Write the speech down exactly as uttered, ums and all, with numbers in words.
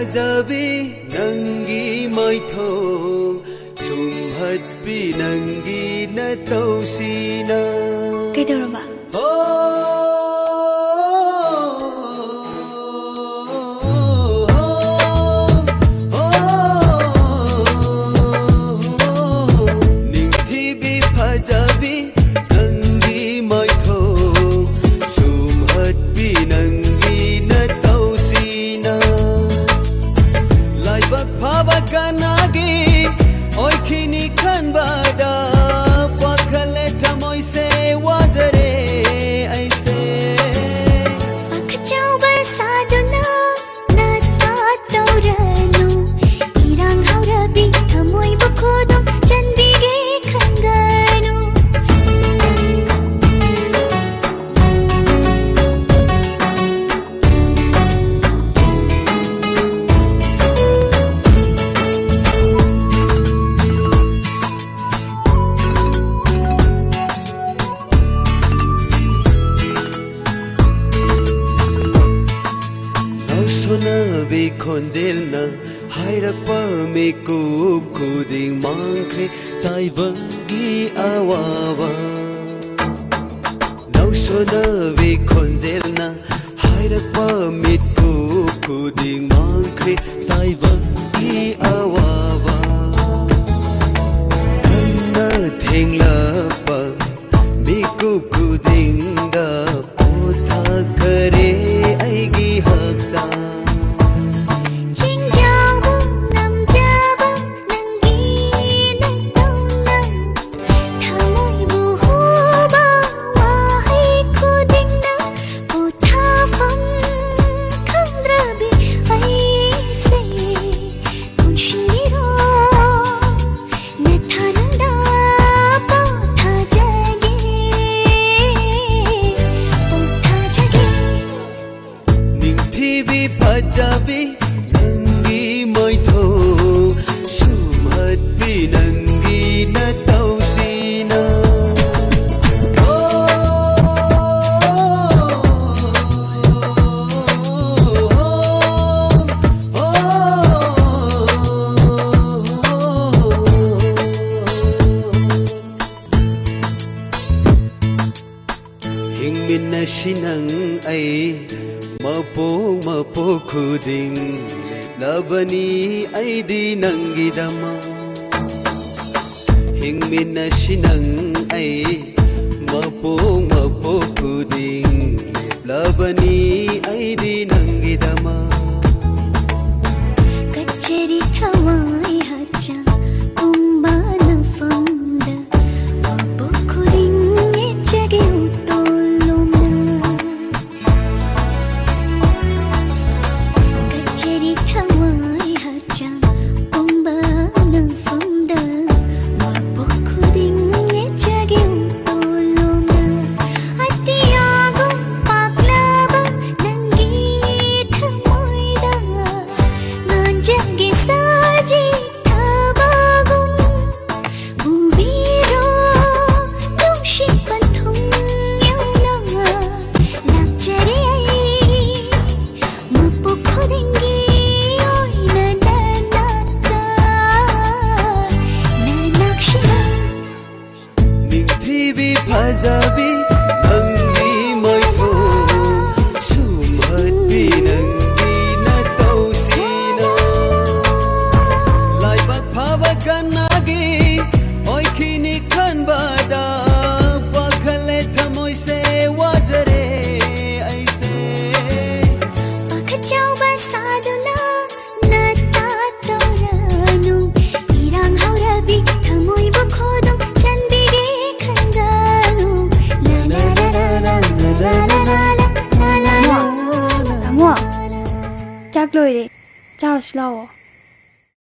ꯐꯖꯕꯤ ꯅꯪꯒꯤ ꯃꯥꯏꯊꯣꯡ ꯁꯨꯝꯍꯠꯄꯤ ꯅꯪꯒꯤ ꯅꯇꯧꯁꯤꯅ꯫ ꯀꯩꯗꯧꯔꯕ? ꯅꯤꯡꯊꯤꯕꯤ ꯐꯖꯕꯤ ꯅꯪꯒꯤ ꯃꯥꯏꯊꯣꯡ ꯁꯨꯝꯍꯠꯄꯤ ꯅꯪꯒꯤ ꯅꯇꯧꯁꯤꯅ꯫ ꯂꯥꯏꯕꯛ ꯐꯕ ꯀꯅꯥꯒꯤ ꯑꯣꯏꯈꯤꯅꯤ ꯈꯟꯕꯗ ꯄꯥꯈꯠꯂꯦ ꯊꯃꯣꯏꯁꯦ ꯋꯥꯖꯔꯦ ꯑꯩꯁꯦ꯫ ꯑꯆꯧꯕ ꯁꯥꯗꯨꯅ ꯅꯠꯇ ꯇꯧꯔꯅꯨ꯫ ꯏꯔꯥꯡ ꯍꯧꯔꯕꯤ ꯊꯃꯣꯏꯕꯨ ꯈꯨꯗꯨꯝ ꯆꯟꯕꯤꯒꯦ ꯈꯟꯒꯅꯨ꯫ ꯅꯧꯁꯣꯟꯅꯕꯤ ꯈꯣꯟꯖꯦꯜꯅ ꯍꯥꯏꯔꯛꯄ ꯃꯤꯀꯨꯞ ꯈꯨꯗꯤꯡ ꯃꯥꯡꯈ꯭ꯔꯦ ꯆꯥꯏꯕꯒꯤ ꯑꯋꯥꯕ꯫ ꯅꯧꯁꯣꯟꯅꯕꯤ ꯈꯣꯟꯖꯦꯜꯅ ꯍꯥꯏꯔꯛꯄ ꯃꯤꯀꯨꯞ ꯈꯨꯗꯤꯡ ꯃꯥꯡꯈ꯭ꯔꯦ ꯆꯥꯏꯕꯒꯤ ꯑꯋꯥꯕ꯫ ꯅꯪꯅ ꯊꯦꯡꯂꯛꯄ ꯃꯤꯀꯨꯞ ꯈꯨꯗꯤꯡꯗ ꯄꯣꯊꯥꯈꯔꯦ ꯑꯩꯒꯤ ꯍꯛꯆꯥꯡ꯫ ꯆꯤꯡꯖꯥꯎꯕꯨ ꯉꯝꯖꯕ ꯅꯪꯒꯤ ꯅꯇꯧꯅ ꯊꯃꯣꯏꯕꯨ ꯍꯨꯕ ꯋꯥꯍꯩ ꯈꯨꯗꯤꯡꯅ ꯄꯣꯊꯥꯐꯝ ꯈꯪꯗ꯭ꯔꯕꯤ ꯑꯩꯁꯦ ꯄꯨꯟꯁꯤꯔꯣ ꯅꯊꯥꯅꯨꯡꯗ ꯄꯣꯊꯥꯖꯒꯦ, ꯄꯣꯊꯥꯖꯒꯦ꯫ ꯅꯤꯡꯊꯤꯕꯤ ꯐꯖꯕꯤ ꯅꯪꯒꯤ ꯃꯥꯏꯊꯣꯡ ꯁꯨꯝꯍꯠꯄꯤ ꯅꯪꯒꯤ ꯅꯇꯧꯁꯤꯅ꯫ ꯑꯣ, ꯑꯣ, ꯑꯣ, ꯑꯣ, ꯑꯩ ꯃꯄꯣꯛ ꯃꯄꯣꯛ ꯈꯨꯗꯤꯡ ꯂꯦꯞꯂꯕꯅꯤ ꯑꯩꯗꯤ ꯅꯪꯒꯤꯗꯃꯛ꯫ ꯍꯤꯡꯃꯤꯟꯅꯁꯤ ꯅꯪ ꯑꯩ ꯃꯄꯣꯛ ꯃꯄꯣꯛ ꯈꯨꯗꯤꯡ ꯂꯦꯞꯂꯕꯅꯤ ꯑꯩꯗꯤ ꯅꯪꯒꯤꯗꯃꯛ꯫ ꯀꯆꯦꯔꯤ ꯊꯋꯥꯏ ꯍꯛꯆꯥꯡ ꯄꯨꯝꯕ ꯅꯐꯝꯗ ꯃꯄꯣꯛ ꯈꯨꯗꯤꯡ ꯌꯦꯠꯆꯒꯦ ꯎꯇꯣꯜꯂꯣꯝꯗ꯫ ꯀꯆꯦꯔꯤ ꯊꯋꯥꯏ ꯍꯛꯆꯥꯡ ꯄꯨꯝꯕ ꯅꯐꯝꯗ ꯃꯄꯣꯛ ꯈꯨꯗꯤꯡ ꯌꯦꯠꯆꯒꯦ ꯎꯇꯣꯜꯂꯣꯝꯗ꯫ ꯑꯇꯤꯌꯥꯒꯨꯝ ꯄꯥꯛꯂꯕ ꯅꯪꯒꯤ ꯊꯃꯣꯏꯗ ꯉꯥꯟꯖꯒꯦ ꯁꯖꯤꯛ ꯊꯕꯒꯨꯝ꯫ ꯄꯨꯕꯤꯔꯣ ꯅꯨꯡꯁꯤꯠ ꯄꯟꯊꯨꯡ ꯌꯧꯅ ꯂꯥꯛꯆꯔꯦ ꯑꯩ꯫ ꯃꯄꯣꯛ ꯈꯨꯗꯤꯡꯒꯤ ꯑꯣꯏꯅ ꯅꯅꯥꯛꯇ, ꯅꯅꯥꯛꯁꯤꯗ꯫ ꯅꯤꯡꯊꯤꯕꯤ ꯐꯖꯕꯤ ꯅꯪꯒꯤ ꯃꯥꯏꯊꯣꯡ ꯁꯨꯝꯍꯠꯄꯤ ꯅꯪꯒꯤ ꯅꯇꯧꯁꯤꯅ꯫ ꯂꯥꯏꯕꯛ ꯐꯕ ꯀꯅꯥꯒꯤ ꯑꯣꯏꯈꯤꯅꯤ ꯈꯟꯕꯗ ꯄꯥꯈꯠꯂꯦ ꯊꯃꯣꯏꯁꯦ ꯋꯥꯖꯔꯦ ꯑꯩꯁꯦ꯫ ꯄꯥꯈꯠꯆꯥꯎꯕ ꯁꯥꯗꯨꯅ ꯅꯇꯥ ꯇꯧꯔꯅꯨ꯫ ꯏꯔꯥꯡ ꯍꯧꯔꯕꯤ ꯊꯃꯣꯏꯕꯨ ꯈꯣꯗꯨꯝ ꯆꯟꯕꯤꯒꯦ ꯈꯟꯒꯅꯨ꯫ ꯂꯥ ꯂꯥ ꯂꯥ ꯂꯥ ꯂꯥ ꯂꯥ ꯂꯥ ꯂꯥ ꯂꯥ ꯂꯥ ꯂꯥ꯫ ꯇꯥꯃꯣ, ꯆꯥꯛ ꯂꯣꯏꯔꯦ, ꯆꯥꯔꯨꯁꯤ ꯂꯥꯛꯑꯣ꯫